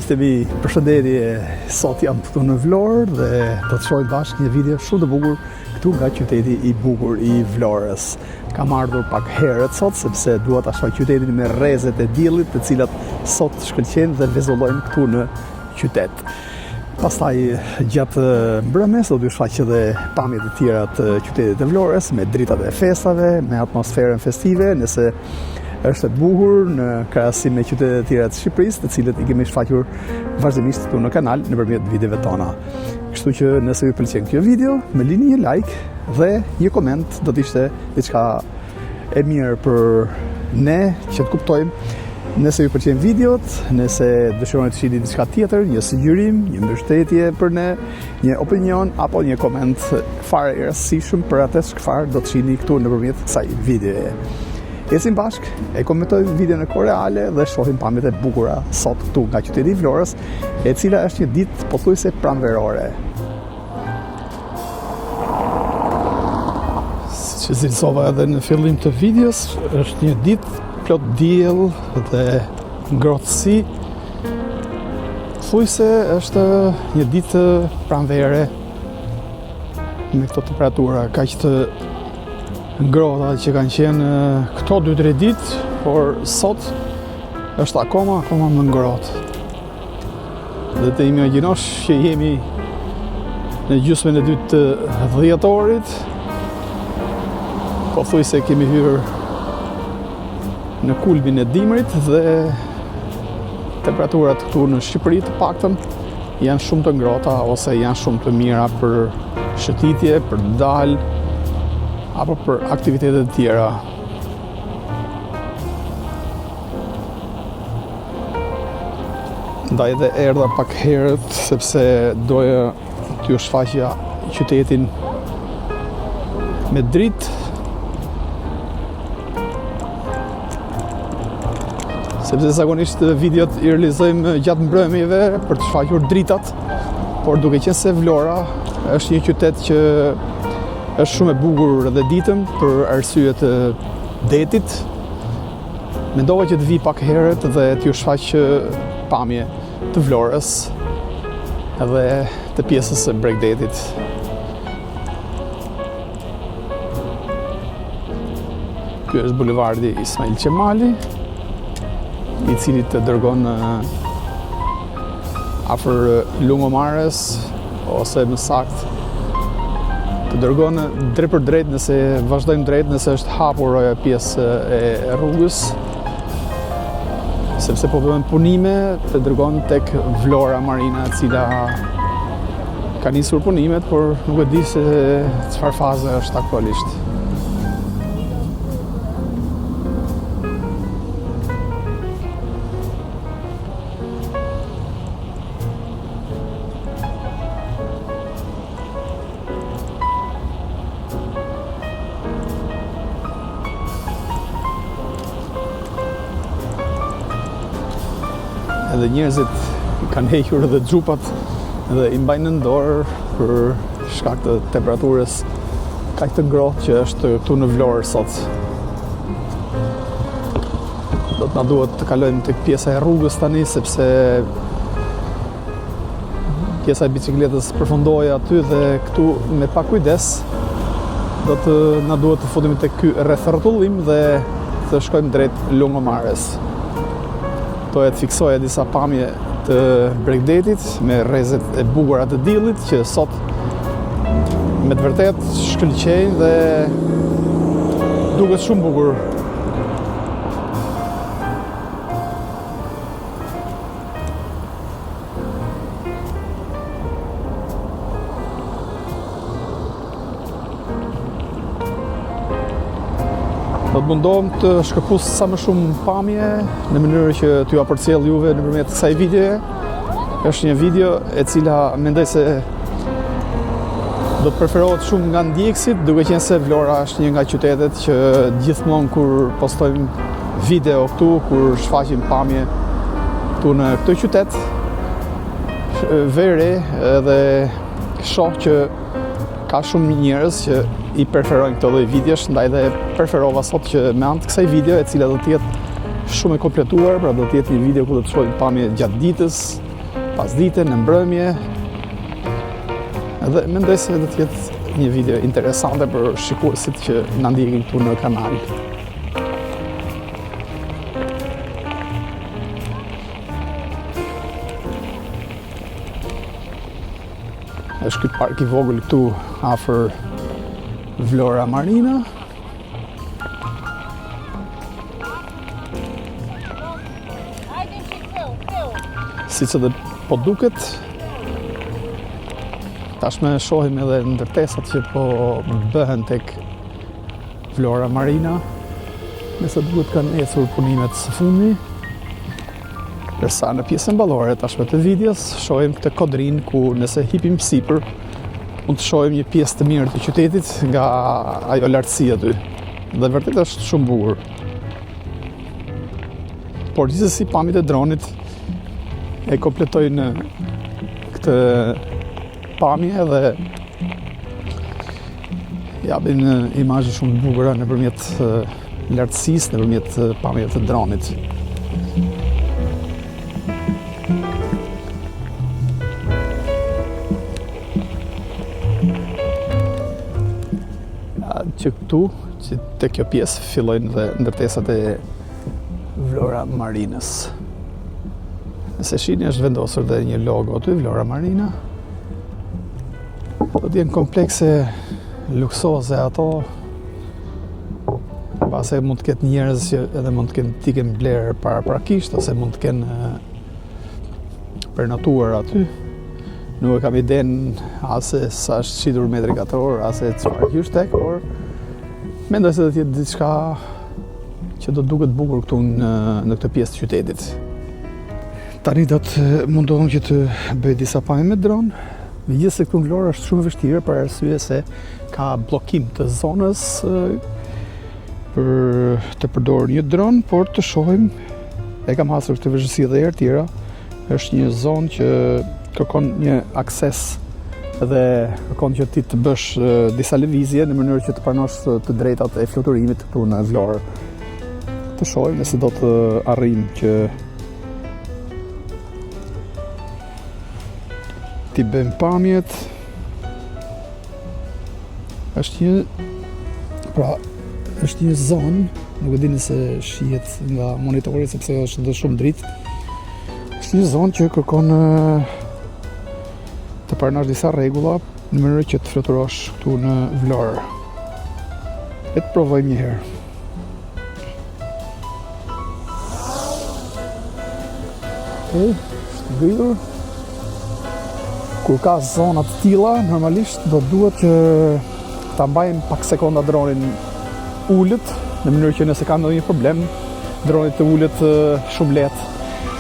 Miqtë e mi, përshëndetje. Sot jam këtu në Vlorë dhe do të shohim bashkë një video shumë të bukur këtu nga qyteti i bukur i Vlorës. Kam ardhur pak herët sot sepse dua ta shoh qytetin me rrezet e diellit, të cilat sot shkëlqejnë dhe vezullojnë këtu në qytet. Pastaj gjatë mbrëmjes do t'ju shfaq edhe pamje të tjera të qytetit të Vlorës me dritat e festave, me atmosferën festive, nëse është e bukur në krahasim me qytetet e tjera të Shqipërisë, të cilët i kemi shfaqur vazhdimisht këtu në kanal nëpërmjet videove tona. Kështu që nëse ju pëlqen kjo video, më lini një like dhe një koment do të ishte diçka e mirë për ne që të kuptojmë nëse ju pëlqejnë videot, nëse dëshironi të shihni diçka tjetër, një sugjerim, një mbështetje për ne, një opinion apo një koment fare i rëndësishëm për atë çfarë do të shihni këtu nëpërmjet kësaj videoje. Ecim bashkë, e komentojmë videon në kohë reale dhe shohim pamjet e bukura sot këtu nga qyteti i Vlorës, e cila është një ditë pothuajse pranverore. Siç e cilësova edhe në fillim të videos, është një ditë plot diell dhe ngrohtësi. Thuajse është një ditë pranvere me këto temperatura kaq të ngrohta që kanë qenë këto 2-3 ditë, por sot është akoma akoma më ngrohtë. Dhe të imagjinosh që jemi në gjysmën e dytë të dhjetorit, pothuajse kemi hyrë në kulmin e dimrit dhe temperaturat këtu në Shqipëri të paktën janë shumë të ngrohta ose janë shumë të mira për shëtitje, për të dalë apo për aktivitete të tjera. Ndaj dhe erdha pak herët sepse doja t'ju shfaqja qytetin me dritë. Sepse zakonisht videot i realizojmë gjatë mbrëmjeve për të shfaqur dritat, por duke qenë se Vlora është një qytet që është shumë e bukur edhe ditën për arsye të detit, Mendova që të vij pak herët dhe t'ju shfaq pamje të Vlorës dhe të pjesës së bregdetit. Ky është bulevardi Ismail Qemali, i cili të dërgon afër Lungomares ose më saktë të dërgon drejtpërdrejt nëse vazhdojmë drejt nëse është hapur ajo pjesë e rrugës sepse po bëhen punime të dërgon tek Vlora Marina e cila ka nisur punimet por nuk e di se çfarë faze është aktualisht. Edhe njerëzit kanë hequr edhe xhupat dhe i mbajnë në dorë për shkak të temperaturës kaq të ngrohtë që është këtu në Vlorë sot. Do të na duhet të kalojmë tek pjesa e rrugës tani sepse pjesa e biçikletës përfundoi aty dhe këtu me pak kujdes do të na duhet të futemi tek ky rrethrrotullim dhe të shkojmë drejt Lungomares. Doja të fiksoja disa pamje të bregdetit me rrezet e bukura të diellit që sot me të vërtetë shkëlqejnë dhe duket shumë bukur. Do të mundohem të shkëpus sa më shumë pamje në mënyrë që t'jua përcjell juve nëpërmjet kësaj videoje. Është një video e cila mendoj se do të preferohet shumë nga ndjekësit, duke qenë se Vlora është një nga qytetet që gjithmonë kur postojmë video këtu, kur shfaqim pamje këtu në këtë qytet, vë re edhe shoh që ka shumë njerëz që i preferojnë këto lloj videosh, ndaj dhe preferova sot që me anë të kësaj video e cila do të jetë shumë e kompletuar, pra do të jetë një video ku do të shohim pamje gjatë ditës. pasdite, në mbrëmje. Edhe mendoj se do të jetë një video interesante për shikuesit që na ndjekin këtu në kanal. Është ky park i vogël këtu afër Vlora Marina. Siç edhe po duket, tashmë shohim edhe ndërtesat që po bëhen tek Vlora Marina. Me sa duket kanë ecur punimet së fundmi. Ndërsa në pjesën ballore tashmë të videos shohim këtë kodrinë ku nëse hipim sipër mund të shohim një pjesë të mirë të qytetit nga ajo lartësi aty. Dhe vërtet është shumë bukur. Por gjithsesi pamjet e dronit e kompletojnë këtë pamje dhe japin imazhe shumë të bukura nëpërmjet lartësisë, nëpërmjet pamjeve të dronit. Që këtu, që te kjo pjesë fillojnë dhe ndërtesat e Vlora Marinës. Nëse shihni është vendosur dhe një logo aty, Vlora Marina. Do të jenë komplekse luksoze ato. Mbase mund të ketë njerëz që edhe mund të kenë t'i kenë blerë paraprakisht ose mund të kenë prenotuar aty. Nuk e kam idenë as se sa është shitur metri katror, as se çfarë është tek, por mendoj se do të jetë diçka që do duket bukur këtu në në këtë pjesë të qytetit. Tani do të mundohem që të bëj disa pamje me dron, megjithëse këtu në Vlorë është shumë e vështirë për arsye se ka bllokim të zonës për të përdorur një dron, por të shohim e kam hasur këtë vështirësi edhe herë tjera, është një zonë që kërkon një akses dhe kërkon që ti të bësh disa lëvizje në mënyrë që të pranosh të drejtat e fluturimit këtu në Vlorë. Të shohim nëse do të arrijmë që t'i bëjmë pamjet. Është një pra është një zonë, nuk e di nëse shihet nga monitori sepse është dhe shumë dritë. Është një zonë që kërkon të pranosh disa rregulla në mënyrë që të fluturosh këtu në Vlorë. Le të provojmë një herë. Okej, është ngritur. Kur ka zona të tilla, normalisht do duhet që ta mbajmë pak sekonda dronin ulët, në mënyrë që nëse ka ndonjë problem, droni të ulet shumë lehtë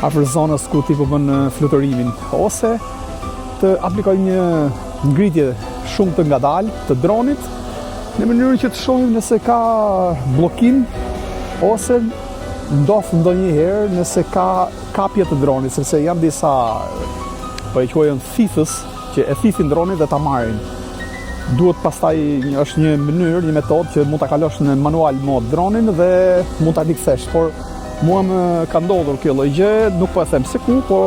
afër zonës ku ti po bën fluturimin ose të aplikojmë një ngritje shumë të ngadalë të dronit në mënyrë që të shohim nëse ka bllokim ose ndodh ndonjëherë nëse ka kapje të dronit, sepse janë disa po e quajnë thithës që e thithin dronin dhe ta marrin. Duhet pastaj një, është një mënyrë, një metodë që mund ta kalosh në manual mode dronin dhe mund ta rikthesh, por mua më ka ndodhur kjo lloj gjë, nuk po e them se ku, po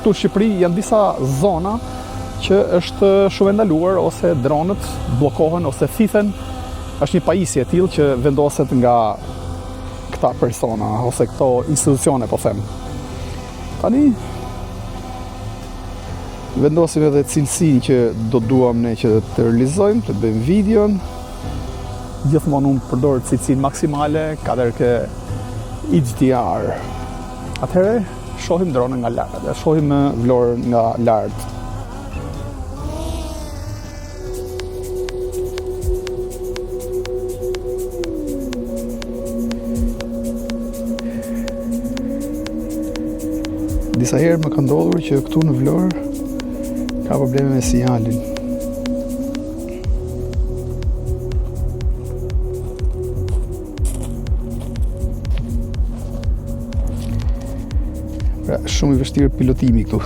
këtu në Shqipëri janë disa zona që është shumë e ndaluar ose dronët bllokohen ose thithen. Është një pajisje e tillë që vendoset nga këta persona ose këto institucione, po them. Tani vendosim edhe cilësinë që do duam ne që të realizojmë, të bëjmë videon. Gjithmonë unë përdor cilësinë maksimale 4K HDR. Atëherë shohim dronën nga lart, e shohim Vlorën nga lart. Disa herë më ka ndodhur që këtu në Vlorë ka probleme me sinjalin. Pra, shumë i vështirë pilotimi këtu.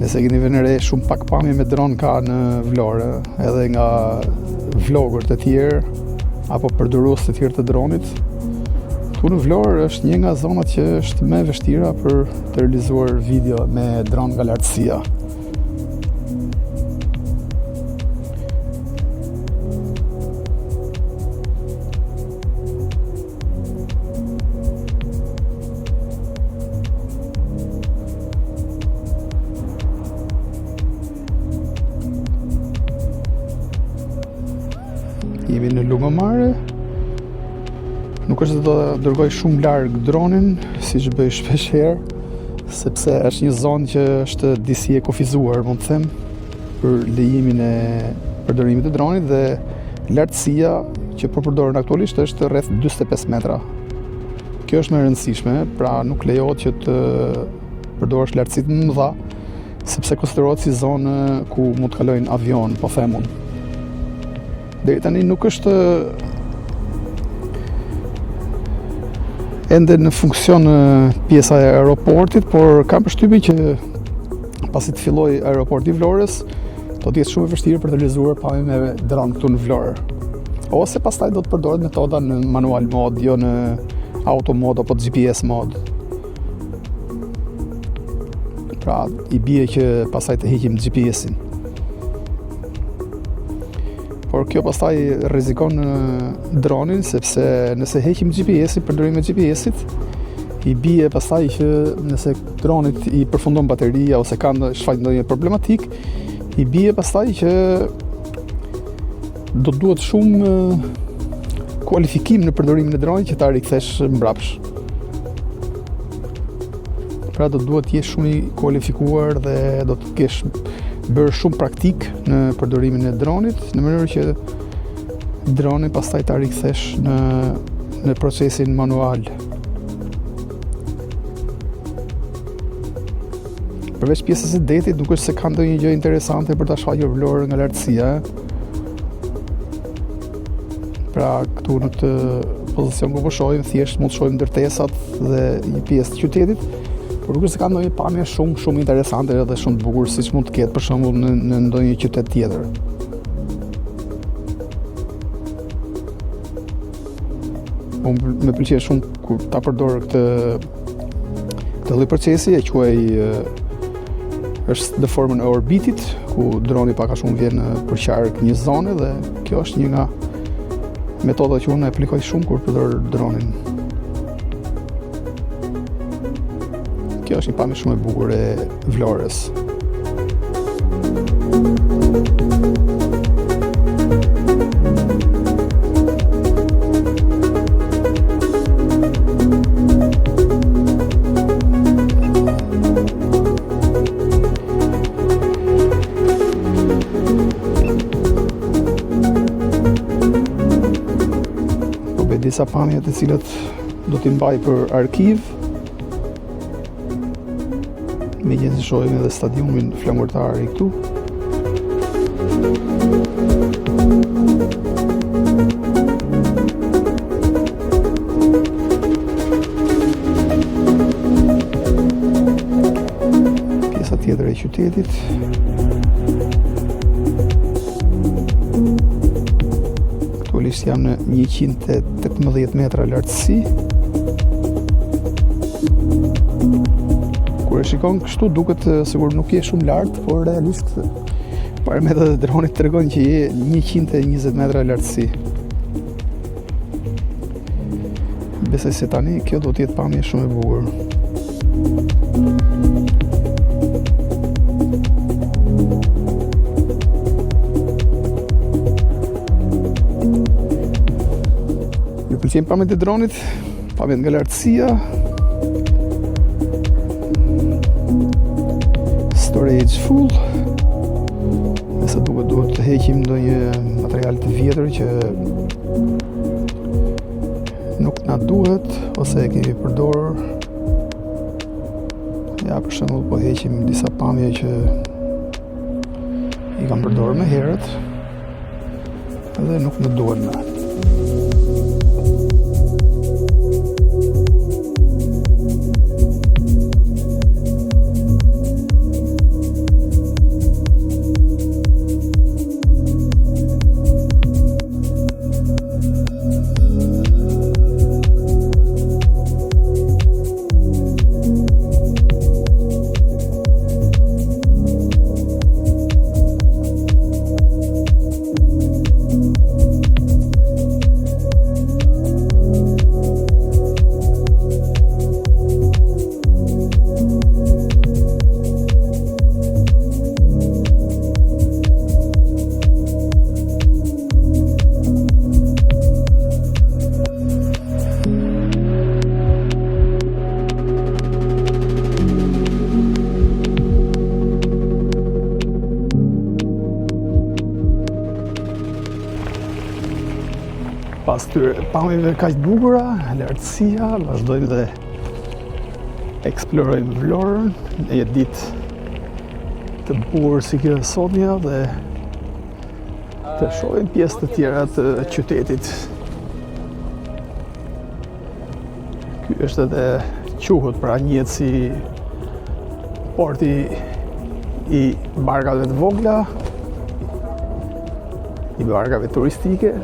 Nëse keni vënë re, shumë pak pamje me dron ka në Vlorë, edhe nga vlogër të tjerë apo përdorues të tjerë të dronit. Këtu në Vlorë është një nga zonat që është më e vështira për të realizuar video me dron nga lartësia. Jemi në Lungomare. Nuk është se do ta dërgoj shumë larg dronin, siç bëj shpesh herë, sepse është një zonë që është disi e kufizuar, mund të them, për lejimin e përdorimit të dronit dhe lartësia që po përdoren aktualisht është rreth 45 metra. Kjo është më e rëndësishme, pra nuk lejohet që të përdorësh lartësi të mëdha, sepse konsiderohet si zonë ku mund të kalojnë avionë, po them unë. Deri tani nuk është ende në funksion pjesa e aeroportit, por kam përshtypjen që pasi të fillojë aeroporti i Vlorës, do të jetë shumë e vështirë për të realizuar pamje me dron këtu në Vlorë. Ose pastaj do të përdoret metoda në manual mode, jo në auto mode apo GPS mode. Pra, i bie që pastaj të heqim GPS-in. Por kjo pastaj rrezikon dronin sepse nëse heqim GPS-in, përdorimin e GPS-it, i bie pastaj që nëse dronit i përfundon bateria ose ka ndonjë shfaq ndonjë problematikë, i bie pastaj që do të duhet shumë kualifikim në përdorimin e dronit që ta rikthesh mbrapsht. Pra do të duhet të jesh shumë i kualifikuar dhe do të kesh bërë shumë praktikë në përdorimin e dronit, në mënyrë që dronin pastaj ta rikthesh në në procesin manual. Përveç pjesës së detit, nuk është se ka ndonjë gjë interesante për ta shfaqur Vlorën nga lartësia. Pra, këtu në këtë pozicion ku po shohim, thjesht mund të shohim ndërtesat dhe një pjesë të qytetit, por nuk është se ka ndonjë pamje shumë shumë interesante dhe shumë të bukur siç mund të ketë për shembull në në ndonjë qytet tjetër. Po më pëlqen shumë kur ta përdor këtë këtë lloj procesi e quaj është në formën e orbitit, ku droni pak a shumë vjen përqark një zone dhe kjo është një nga metodat që unë e aplikoj shumë kur përdor dronin. Kjo është një pamje shumë e bukur e Vlorës. Po bëj disa pamje të cilat do t'i mbaj për arkiv. Meqenëse shohim edhe stadiumin Flamurtari këtu. Pjesa tjetër e qytetit. Aktualisht jam në 118 metra lartësi. Kur e shikon kështu duket sikur nuk je shumë lart, por realisht parametrat e dronit tregojnë që je 120 metra lartësi. Besoj se tani kjo do të jetë pamje shumë e bukur. Ju pëlqejnë pamjet e dronit, pamjet nga lartësia. Storage full. Me sa duket duhet të heqim ndonjë material të vjetër që nuk na duhet ose e kemi përdorur. Ja, për shembull, po heqim disa pamje që i kam përdorur më herët dhe nuk më duhen më. Pas këtyre pamjeve kaq të bukura, lartësia, vazhdojmë dhe eksplorojmë Vlorën në një ditë të bukur si kjo e sotmja dhe të shohim pjesë të tjera të qytetit. Ky është edhe quhet pra njihet si porti i barkave të vogla, i barkave turistike.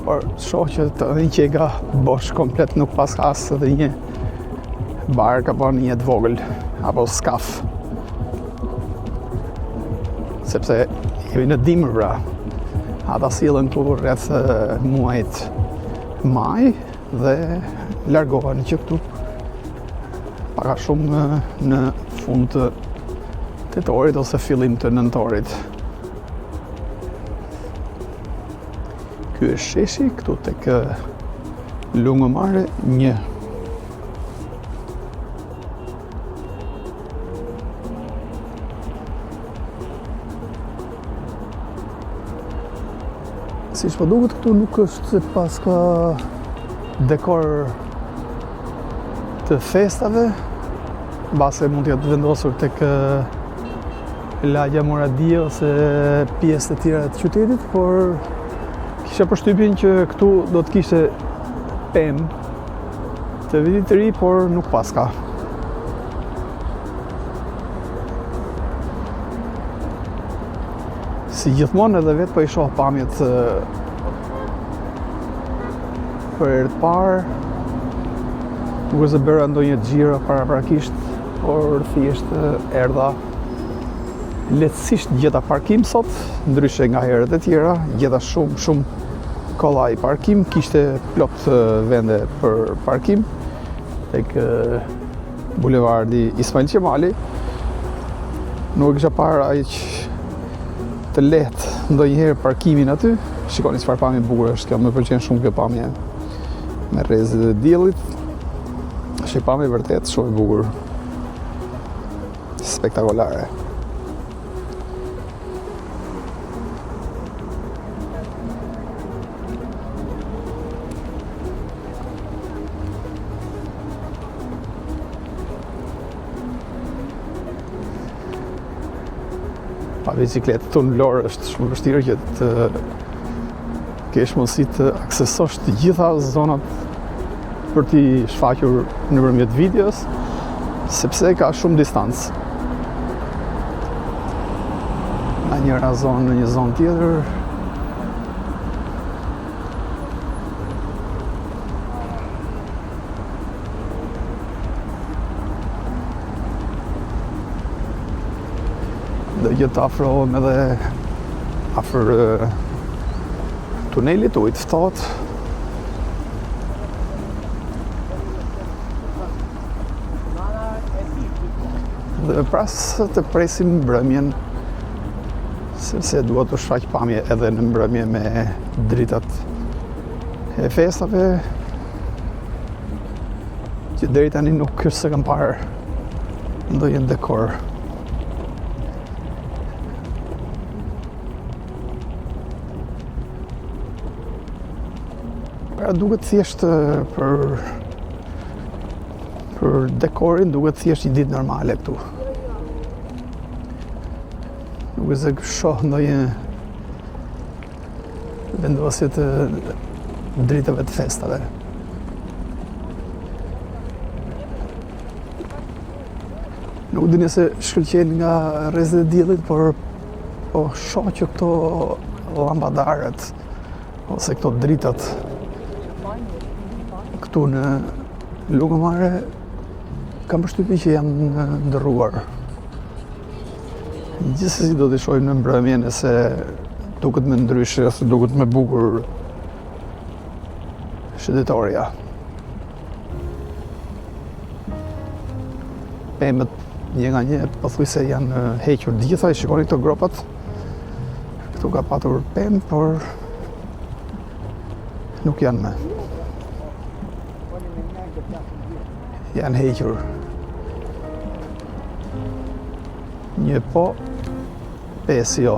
Por shoh që tani qenka bosh komplet nuk paska as edhe një barkë apo një të vogël apo skaf. Sepse jemi në dimër pra. Ata sillen këtu rreth muajit maj dhe largohen që këtu pak a shumë në fund të tetorit ose fillim të nëntorit. Ky është sheshi këtu tek Lungomare 1. Siç po duket këtu nuk është se paska dekor të festave, mbase mund të jetë vendosur tek lagja Moradie ose pjesë të tjera të qytetit, por kisha përshtypjen që këtu do të kishte pemë të vitit të ri, por nuk paska. Si gjithmonë edhe vetë po i shoh pamjet për herë të parë. Nuk është se bëra ndonjë xhiro paraprakisht, por thjesht erdha lehtësisht gjeta parkim sot, ndryshe nga herët e tjera, gjeta shumë shumë kollaj parkim, kishte plot vende për parkim tek bulevardi Ismail Qemali. Nuk e kisha parë aq të lehtë ndonjëherë parkimin aty. Shikoni çfarë pamje e bukur është kjo, më pëlqen shumë kjo pamje me rrezet e diellit. Është një pamje vërtet shumë e bukur. Spektakolare. Pa biçikletë këtu në Vlorë është shumë vështirë që të kesh mundësi të aksesosh të gjitha zonat për t'i shfaqur nëpërmjet videos, sepse ka shumë distancë. Nga njëra zonë në një zonë tjetër, Dhe që të afrohem edhe afër tunelit të ujit të ftohtë. Dhe pas të presim mbrëmjen sepse dua të shfaq pamje edhe në mbrëmje me dritat e festave që deri tani nuk është se kam parë ndonjë dekor. Pra duket thjesht për për dekorin duket thjesht një ditë normale këtu. Nuk është se shoh ndonjë vendosje të dritave të festave. Nuk di nëse shkëlqejnë nga rrezet e diellit, por po shoh që këto llambadaret ose këto dritat këtu në Lungomare kam përshtypjen që janë ndërruar. Gjithsesi do t'i shohim në mbrëmje nëse duket më ndryshe ose duket më bukur shëtitorja. Pemët një nga një pothuajse janë hequr të gjitha, i shikoni këto gropat. Këtu ka patur pemë, por nuk janë më. Janë hequr. Një po, pesë jo.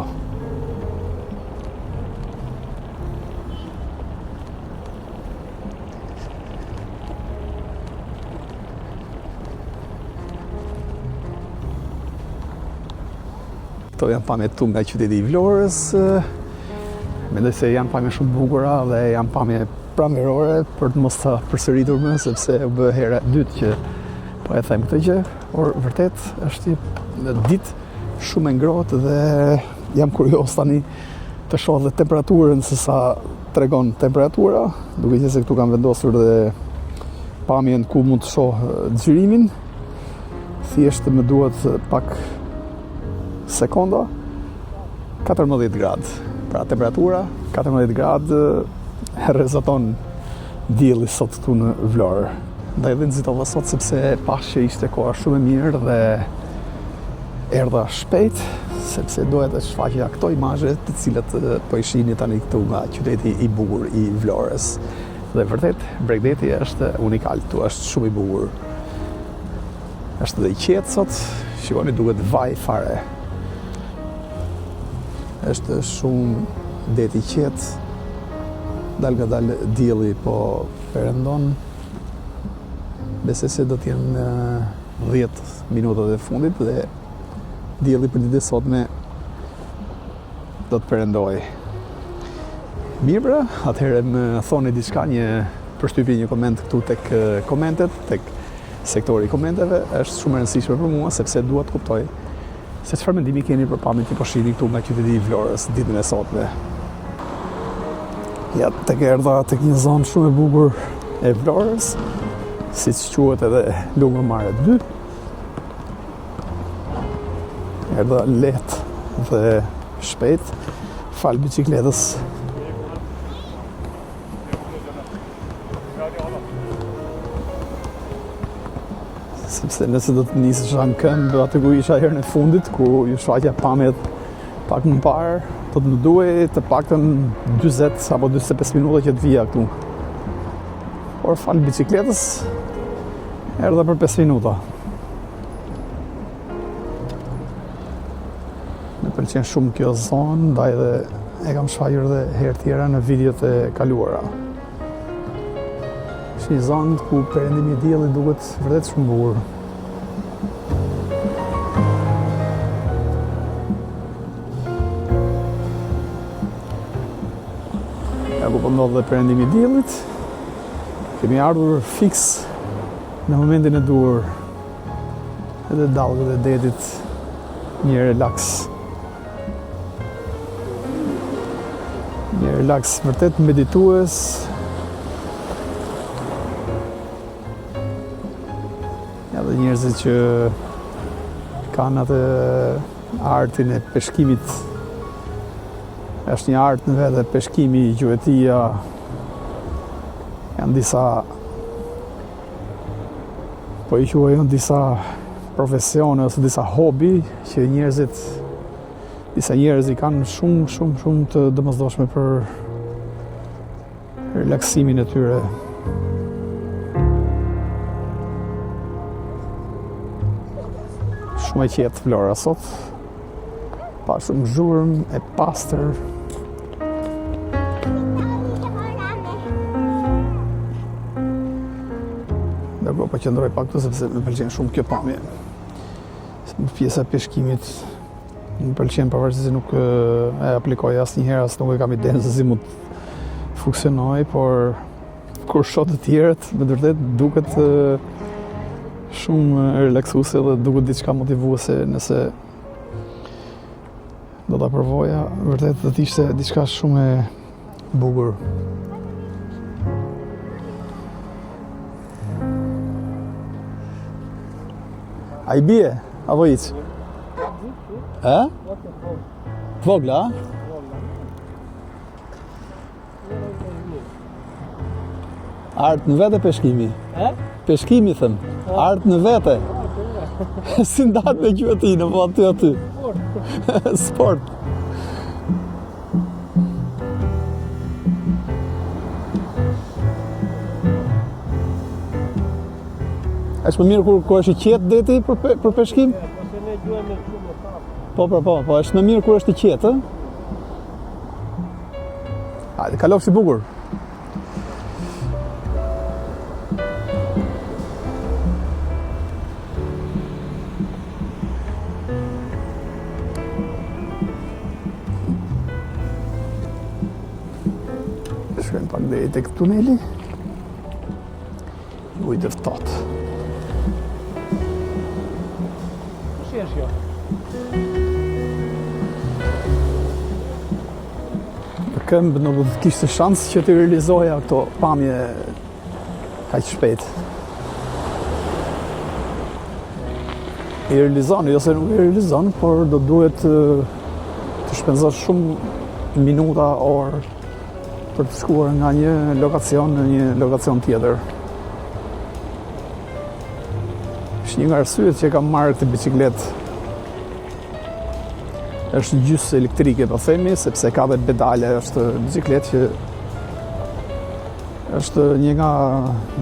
Këto janë pamjet këtu nga qyteti i Vlorës. Mendoj se janë pamje shumë të bukura dhe janë pamje pranverore për të mos ta përsëritur më sepse u bë hera e dytë që po e them këtë gjë, por vërtet është një ditë shumë e ngrohtë dhe jam kurioz tani të shoh dhe temperaturën se sa tregon temperatura, duke qenë se këtu kam vendosur dhe pamjen ku mund të shoh xhirimin. Thjesht më duhet pak sekonda 14 gradë. Pra temperatura 14 gradë rrezaton dielli sot këtu në Vlorë. Ndaj dhe nxitova sot sepse pashë që ishte koha shumë e mirë dhe erdha shpejt sepse doja të shfaqja këto imazhe të cilat po i shihni tani këtu nga qyteti i bukur i Vlorës. Dhe vërtet bregdeti është unikal këtu, është shumë i bukur. Është dhe i qetë sot, shikoni duket vaj fare. Është shumë det i qetë. Dalëngadalë dielli po perëndon. Besoj se do të jenë 10 minutat e fundit dhe dielli për ditën e sotme do të perëndojë. Mirë pra, atëherë më thoni diçka, një përshtypje, një koment këtu tek komentet, tek sektori i komenteve, është shumë e rëndësishme për mua sepse dua të kuptoj se çfarë mendimi keni për pamjet që po shihni këtu nga qyteti i Vlorës ditën e sotme. Ja, tek erdha tek një zonë shumë e bukur e Vlorës, siç quhet edhe Lungomare 2. Erdha lehtë dhe shpejt, falë biçikletës. Sepse nëse do të nisesha në këmbë aty ku isha herën e fundit, ku ju shfaqja pamjet pak më parë, do të më duhej të paktën 40 apo 45 minuta që të vija këtu. Por falë biçikletës, erdha për 5 minuta. Më pëlqen shumë kjo zonë, ndaj dhe e kam shfaqur dhe herë tjera në videot e kaluara. Është një zonë ku perëndimi i diellit duket vërtet shumë bukur. Ja ku po ndodh dhe perëndimi i diellit. Kemi ardhur fiks në momentin e duhur. Edhe dallgët e detit një relaks. Një relaks vërtet meditues. Ja dhe njerëzit që kanë atë artin e peshkimit është një art në vete peshkimi, gjuetia janë disa Po i quaj unë disa profesione ose disa hobi që njerëzit disa njerëz i kanë shumë shumë shumë të domosdoshme për relaksimin e tyre. Shumë e qetë Vlora sot. Pa shumë zhurmë, e pastër. Ndërkohë po qëndroj pak këtu sepse më pëlqen shumë kjo pamje. Pjesa e peshkimit më pëlqen pavarësisht se nuk e aplikoj asnjëherë, as nuk e kam idenë se si mund të funksionojë, por kur shoh të tjerët, me të vërtetë duket shumë relaksuese dhe duket diçka motivuese nëse do ta provoja, vërtet do të ishte diçka shumë e bukur. A i bie? Apo hiç? E? Të vogla, a? Art në vete peshkimi. E? Peshkimi, them. Art në vete. Si ndahet me gjuetinë, po aty aty. Sport. Sport. Është më mirë kur kur është i qetë deti për pe, për peshkim? Po se ne gjuajmë shumë me thap. Po, po, po, po, është më mirë kur është i qetë, ë? Hajde, kalofshi bukur. Pak deri tek tuneli. Ujë të ftohtë. Si është kjo? Në këmbë nuk do të kishte shans që të realizoja këto pamje kaq shpejt. I realizon, jo se nuk i realizon, por do duhet të, të shpenzosh shumë minuta, orë për të shkuar nga një lokacion në një lokacion tjetër. Është një nga arsyet që kam marrë këtë biçikletë. Është gjysë elektrike, po themi, sepse ka dhe pedale, është biçikletë që është një nga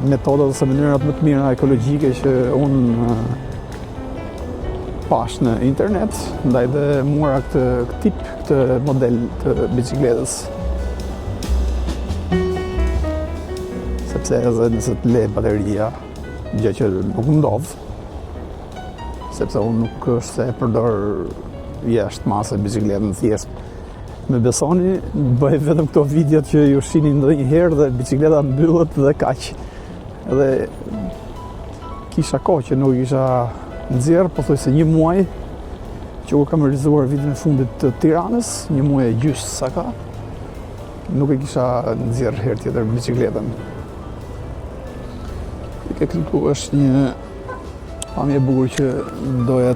metodat ose mënyrat më të mira ekologjike që unë pashë në internet, ndaj dhe mora këtë, këtë tip, këtë model të biçikletës. Sepse edhe nëse të le bateria, gjë që nuk ndodh, sepse unë nuk është se e përdor jashtë mase biçikletën thjesht. Më besoni, bëj vetëm këto videot që ju shihni ndonjëherë dhe biçikleta mbyllet dhe kaq. Edhe kisha kohë që nuk kisha nxjerrë, pothuajse një muaj që kur kam realizuar videon e fundit të Tiranës, një muaj e gjysë sa ka, nuk e kisha nxjerrë herë tjetër biçikletën. Ke këtu është një pamje e bukur që doja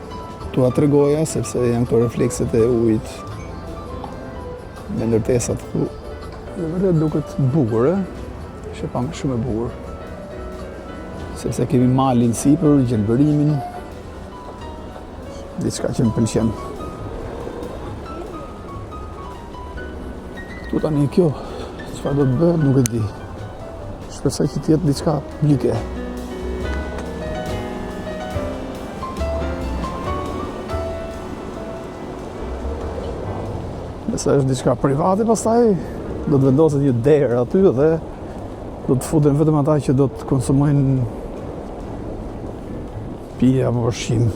t'ua tregoja, sepse janë këto reflekset e ujit me ndërtesat këtu. Në vërtet duket bukur, e? Është pamje shumë e bukur. Sepse kemi malin sipër, gjelbërimin, diçka që më pëlqen. Këtu tani kjo, çfarë do të bëhet, nuk e di. Shpresoj që të jetë diçka publike. Nëse është diçka private, pastaj do të vendoset një derë aty dhe do të futen vetëm ata që do të konsumojnë pije apo ushqim.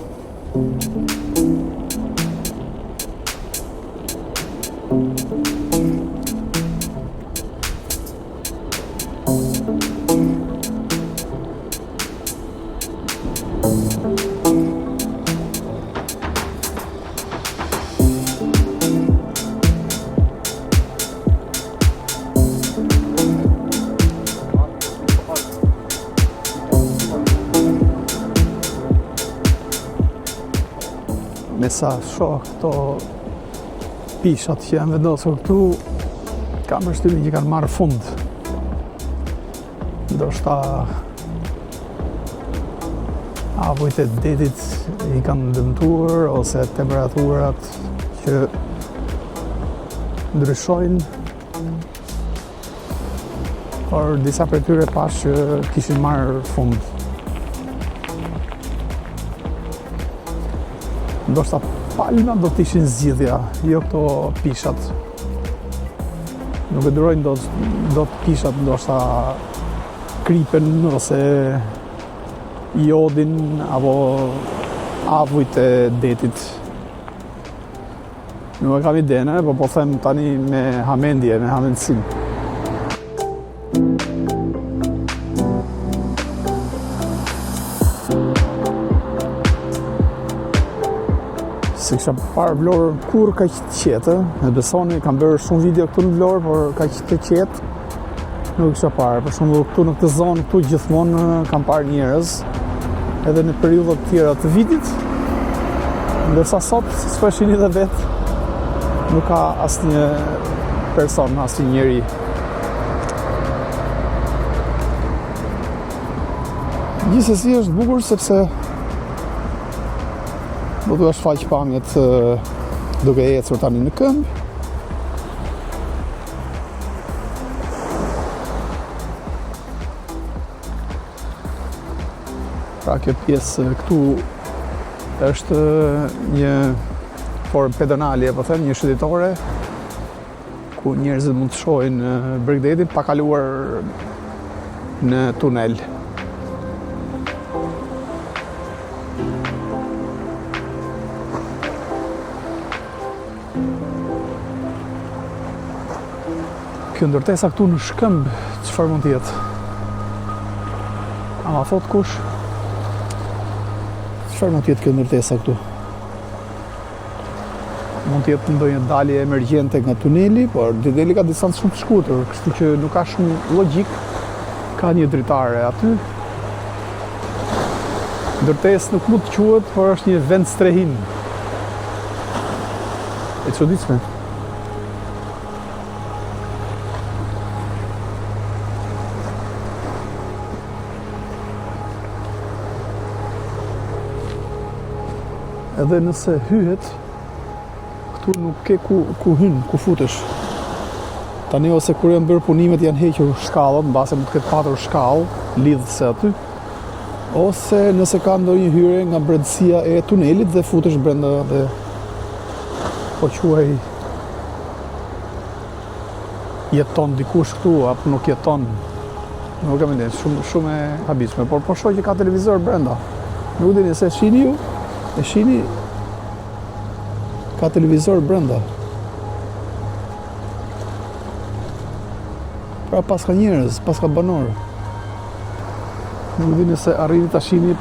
Me sa shoh këto pishat që janë vendosur këtu, kam përshtypjen që kanë marrë fund. Ndoshta avujt e detit i kanë dëmtuar ose temperaturat që ndryshojnë. Por disa prej tyre pashë që kishin marrë fund. Ndoshta palma do të ishin zgjidhja, jo këto pishat. Nuk e durojnë dot, dot pishat ndoshta kripën ose jodin apo avujt e detit. Nuk e kam idenë, po po them tani me hamendje, me hamendësim. S'e kisha parë Vlorën kurrë kaq të qetë, më besoni, kam bërë shumë video këtu në Vlorë, por kaq të qetë nuk e kisha parë. Për shembull, këtu në këtë zonë, këtu gjithmonë kam parë njerëz, edhe në periudha të tjera të vitit, ndërsa sot, siç po e shihni dhe vetë, nuk ka asnjë person, asnjë njeri. Gjithsesi është bukur sepse do t'ua shfaq pamjet duke ecur tani në këmbë. Pra kjo pjesë këtu është një formë pedonale, po them, një shëtitore ku njerëzit mund të shohin bregdetin pa kaluar në tunel. Kjo ndërtesa këtu në shkëmb, çfarë mund të jetë? A ma thotë kush? Çfarë mund të jetë kjo ndërtesa këtu? Mund të jetë ndonjë dalje emergjente nga tuneli, por tuneli ka distancë shumë të shkurtër, kështu që nuk ka shumë logjikë. Ka një dritare aty. Ndërtesë nuk mund të quhet, por është një vend strehim. E çuditshme. Edhe nëse hyhet, këtu nuk ke ku, ku hyn, ku futesh. Tani ose kur janë bërë punimet janë hequr shkallët, mbase mund të ketë patur shkallë lidhëse aty. Ose nëse ka ndonjë hyrje nga brendësia e tunelit dhe futesh brenda dhe po quaj jeton dikush këtu apo nuk jeton. Nuk kam ide, shumë shumë e habitshme, por po shoh që ka televizor brenda. Nuk di nëse e shihni ju, e shihni ka televizor brenda. Pra paska njerëz, paska banorë. Nuk di nëse arrini ta shihni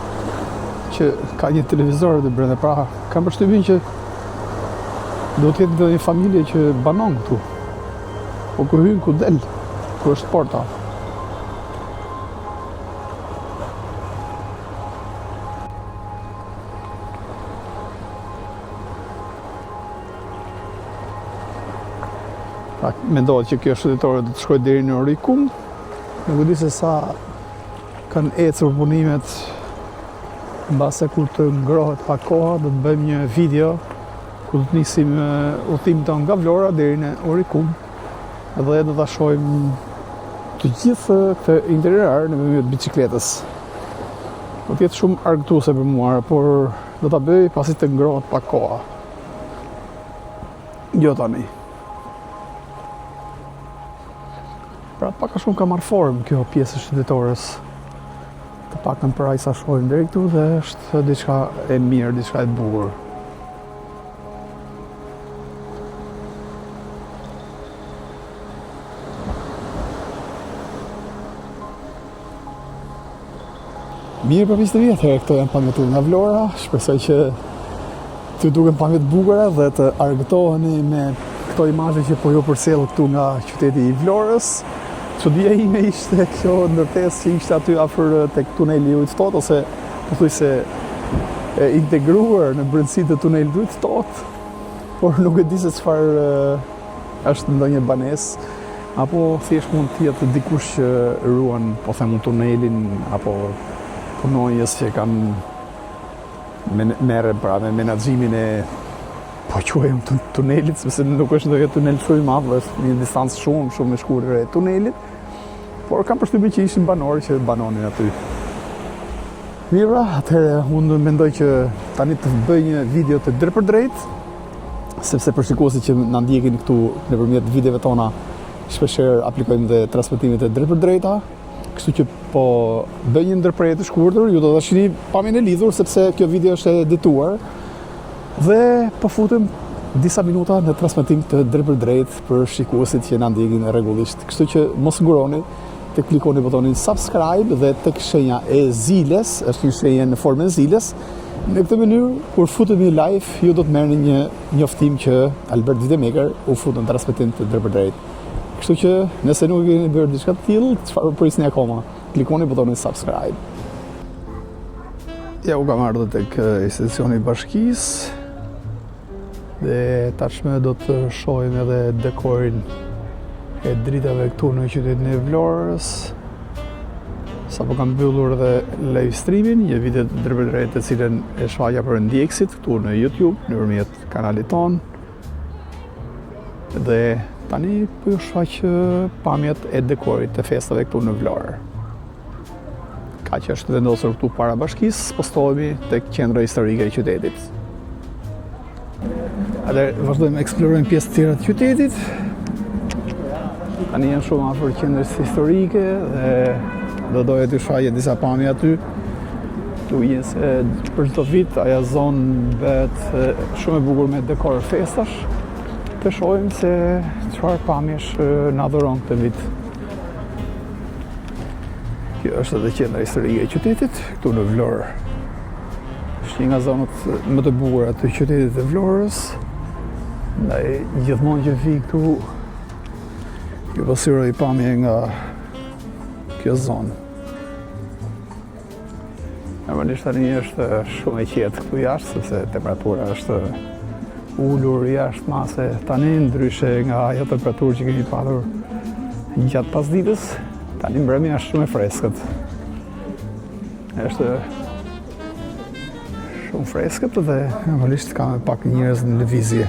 që ka një televizor aty brenda. Pra, kam përshtypjen që duhet të jetë ndonjë familje që banon këtu. Po ku hyn, ku del, ku është porta. Pra, mendohet që kjo shëtitore do të shkojë deri në Orikum. Nuk e di se sa kanë ecur punimet mbase kur të ngrohet pak koha do të bëjmë një video ku do të nisim udhëtimin tonë nga Vlora deri në Orikum dhe do ta shohim të gjithë këtë itinerar nëpërmjet biçikletës. Do të jetë shumë argëtuese për mua, por do ta bëj pasi të ngrohet pak koha. Jo tani. Pra pak a shumë ka marrë formë kjo pjesë e shëtitores. Të paktën për aq sa shohim deri këtu dhe është diçka e mirë, diçka e bukur. Mirë për miqtë e mi, atëherë këto janë pamjet nga Vlora. Shpresoj që t'ju duken pamje të bukura dhe të argëtoheni me këto imazhe që po ju përcjell këtu nga qyteti i Vlorës. Çudia ime ishte kjo ndërtesë që ishte aty afër tek tuneli i Ujit të Ftohtë ose pothuajse e integruar në brendësi të tunelit të Ujit të Ftohtë, por nuk e di se çfarë është ndonjë banesë apo thjesht mund të jetë dikush që ruan, po them unë tunelin apo punonjës që kanë merren pra me menaxhimin e po quajmë tunelit, sepse nuk është ndonjë tunel shumë i madh, është një distancë shumë shumë e shkurtër e tunelit, por kam përshtypjen që ishin banorë që banonin aty. Mirë, pra, atëherë unë mendoj që tani të bëj një video të drejtpërdrejtë, sepse për shikuesit që na ndjekin këtu nëpërmjet videove tona, shpeshherë aplikojmë dhe transmetimet e drejtpërdrejta, kështu që po bëj një ndërprerje të shkurtër, ju do ta shihni pamjen e lidhur sepse kjo video është e edituar dhe po futem disa minuta në transmetim të drejtpërdrejtë për shikuesit që na ndjekin rregullisht. Kështu që mos nguroni të klikoni butonin subscribe dhe tek shenja e ziles, është një shenjë në formën e ziles, Në këtë mënyrë, kur futemi live, ju do të merrni një njoftim që Albert Videomaker u fut në transmetim të drejtpërdrejtë. Kështu që, nëse nuk e keni bërë diçka të tillë, çfarë po prisni akoma? Klikoni butonin subscribe. Ja u kam ardhur tek institucioni i bashkisë dhe tashmë do të shohim edhe dekorin e dritave këtu në qytetin e Vlorës. Sapo kam mbyllur dhe live streamin, një video të drejtpërdrejtë të cilën e shfaqja për ndjekësit këtu në YouTube, nëpërmjet kanalit tonë. Dhe tani po ju shfaq pamjet e dekorit të festave këtu në Vlorë. Kaq është vendosur këtu para bashkisë, spostohemi tek qendra historike e qytetit. Atëherë vazhdojmë eksplorojmë pjesë të tjera të qytetit. Tani jam shumë afër qendrës historike dhe do doja të shfaqja disa pamje aty. Tu jenë se për çdo vit ajo zonë bëhet shumë e bukur me dekor festash. Të shohim se çfarë pamjesh na dhuron këtë vit. Kjo është edhe qendra historike e qytetit, këtu në Vlorë. Është një nga zonat më të bukura të qytetit të Vlorës. Ndaj gjithmonë që vij këtu ju pasqyroj pamje nga kjo zonë. Normalisht tani është shumë e qetë këtu jashtë, sepse temperatura është ulur jashtë mase tani, ndryshe nga ajo temperaturë që kemi patur gjatë pasdites, tani mbrëmja është shumë e freskët. Është shumë freskët dhe normalisht ka më pak njerëz në lëvizje.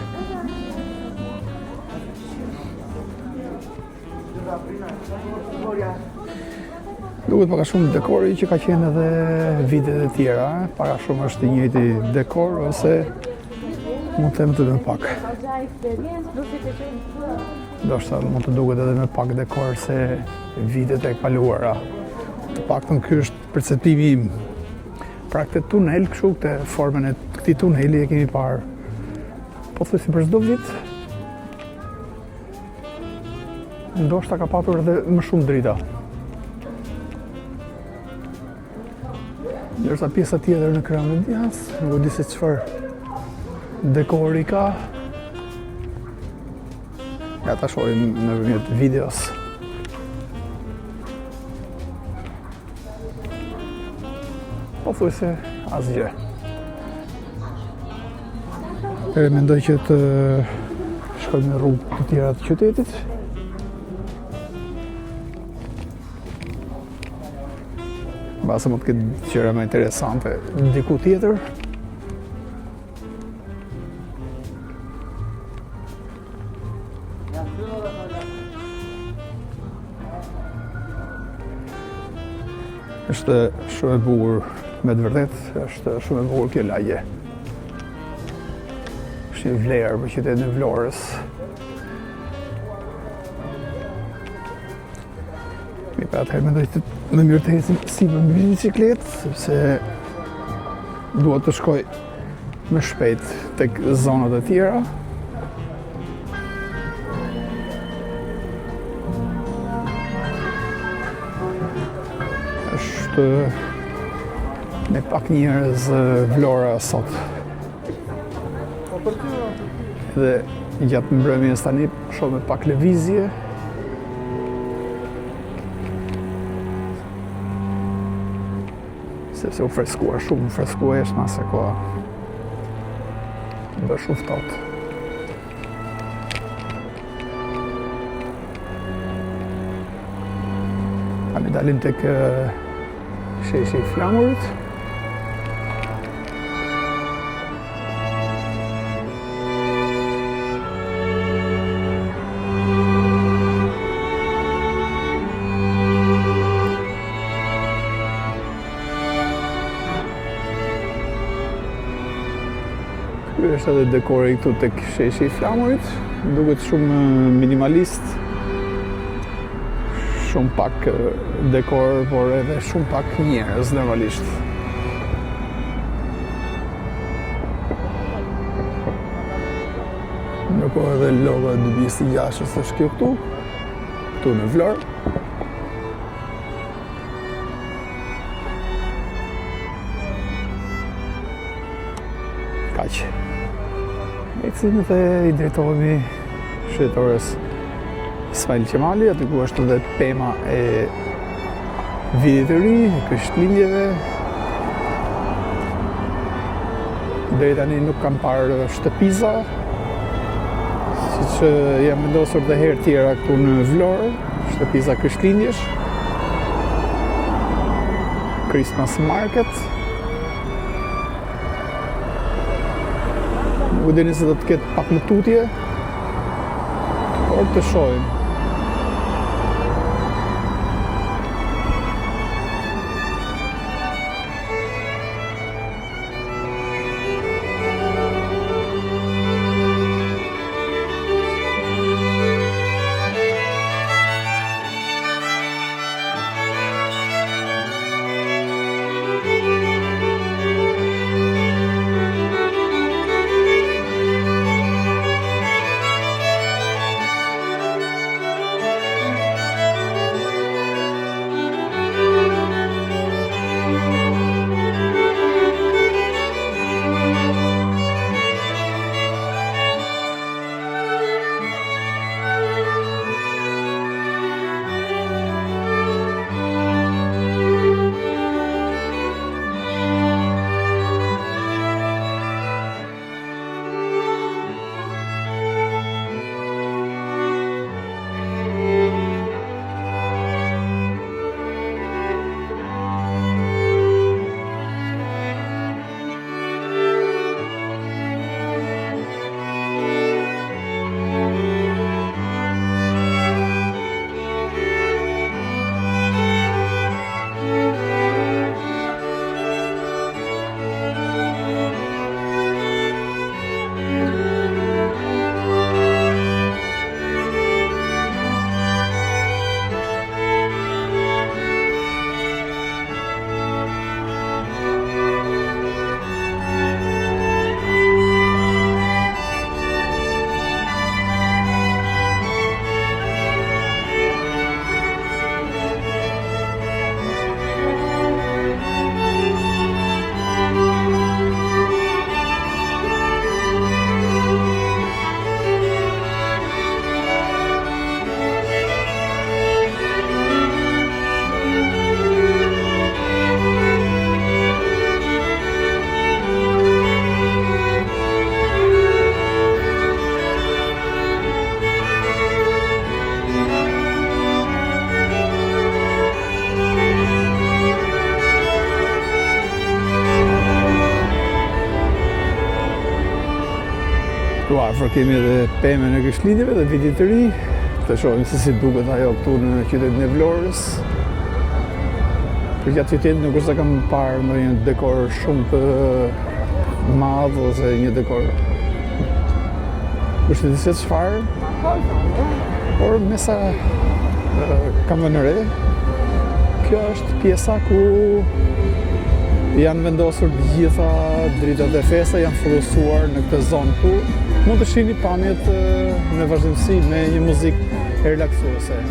Duket pak a shumë dekori që ka qenë edhe vitet e tjera, pak a shumë është i njëjti dekor ose mund të them të më pak. Ndoshta mund të duket edhe më pak dekor se vitet e kaluara. Të paktën ky është perceptimi im. Pra këtë tunel kështu, këtë formën e këtij tuneli e kemi parë pothuajse për çdo vit. Ndoshta ka patur edhe më shumë drita. Ndërsa pjesa tjetër në krahun e djathtë, nuk e di se çfarë dekori ka. Ja ta shohim nëpërmjet videos. Pothuajse asgjë. E mendoj që të shkojmë në rrugë të tjera të qytetit. Mbase mund të ketë gjëra më interesante diku tjetër. Është shumë e bukur, me të vërtetë, është shumë e bukur kjo lagje. Është një vlerë për qytetin e Vlorës. Mirë, pra atëherë mendoj të më mirë të ecim sipër me biçikletë, sepse dua të shkoj më shpejt tek zonat e tjera. Është me pak njerëz Vlora sot. Dhe gjatë mbrëmjes tani shoh me pak lëvizje. Sepse u freskua shumë, u freskua jashtë mase koha. Bë shumë ftohtë. Tani dalim tek sheshi i flamurit. Ky është edhe dekori këtu tek sheshi i flamurit, duket shumë minimalist, shumë pak dekor, por edhe shumë pak njerëz normalisht. Ndërkohë edhe logo e 2026 është kjo këtu, këtu në Vlorë. Kaq. Ecim dhe i drejtohemi shëtitores Ismail Qemali, aty ku është edhe pema e vitit të ri, e Krishtlindjeve. Deri tani nuk kam parë shtëpiza, siç janë vendosur dhe herë tjera këtu në Vlorë. Shtëpiza Krishtlindjesh. Christmas Market. Nuk e di nëse do të ketë pak më tutje, por të shohim. Këtu afër kemi edhe pemën e Krishtlindjeve dhe Vitit të Ri. Të shohim se si duket ajo këtu në qytetin e Vlorës. Përgjatë qytetit nuk është se kam parë ndonjë dekor shumë të madh ose një dekor kush e di se çfarë. Por me sa kam vënë re, kjo është pjesa ku janë vendosur të gjitha dritat e festës, janë fokusuar në këtë zonë këtu. Mund të shihni pamjet në vazhdimësi me një muzikë relaksuese.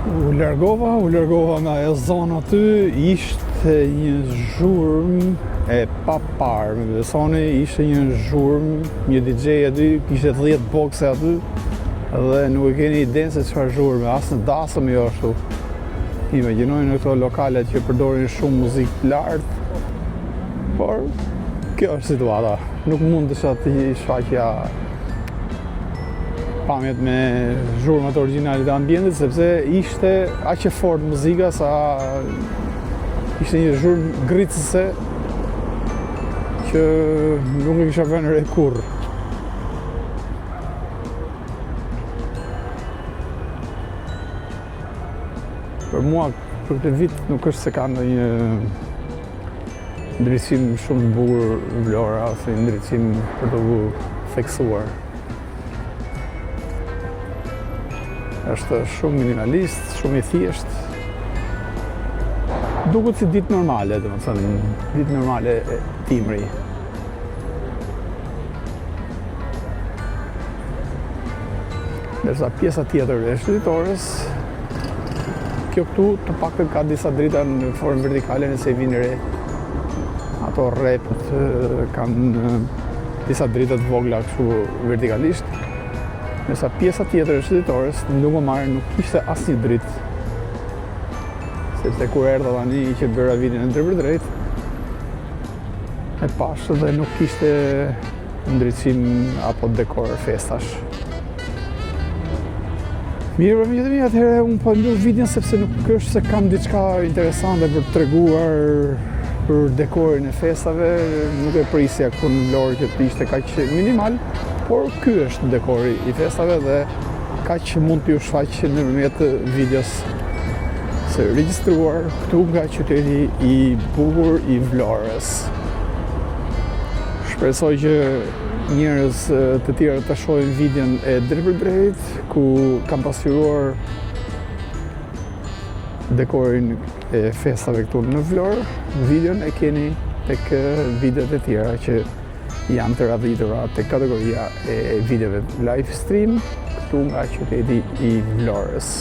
U largova, u largova nga ajo zonë aty, ishte një zhurmë e paparë, më besoni, ishte një zhurmë, një DJ aty, kishte 10 bokse aty, dhe nuk e keni idenë se çfarë zhurme, as në dasëm jo ashtu. Imagjinoni në këto lokalet që përdorin shumë muzikë të lartë, por kjo është situata. Nuk mund të të shfaqja pamjet me zhurmat origjinale të ambientit, sepse ishte aq e fortë muzika sa ishte një zhurmë gricëse që nuk e kisha vënë re kurrë. Për mua, për këtë vit nuk është se ka ndonjë ndriçim shumë të bukur Vlora, ose një ndriçim për të theksuar. Është shumë minimalist, shumë i thjeshtë. Duket si ditë normale, domethënë, ditë normale dimri. Ndërsa pjesa tjetër e shëtitores, kjo këtu të paktën ka disa drita në formë vertikale nëse i vini re. Ato rrepet kanë disa drita të vogla kështu vertikalisht. Ndërsa pjesa tjetër e shëtitores në Lungomare nuk kishte asnjë dritë. Sepse kur erdha tani që bëra videon e drejtpërdrejtë, e pashë dhe nuk kishte ndriçim apo dekor festash. Mirë, për miqtë e mi, atëherë unë po mbyll videon sepse nuk është se kam diçka interesante për të treguar për dekorin e festave, nuk e prisja këtu në Vlorë që të ishte kaq minimal, por ky është dekori i festave dhe kaq mund t'ju shfaq nëpërmjet videos. së regjistruar këtu nga qyteti i bukur i Vlorës. Shpresoj që njerëz të tjerë të shohin videon e drejtpërdrejtë ku kam pasqyruar dekorin e festave këtu në Vlorë. Videon e keni tek videot e tjera që janë të radhitura tek kategoria e videove live stream këtu nga qyteti i Vlorës.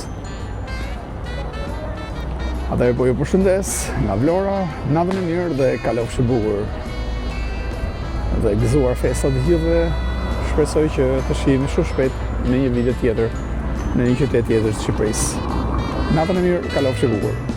Atëherë po ju përshëndes nga Vlora, natën e mirë dhe kalofshi bukur. Dhe gëzuar festat të gjithëve, shpresoj që të shihemi shumë shpejt në një video tjetër, në një qytet tjetër të Shqipërisë. Natën e mirë, kalofshi bukur.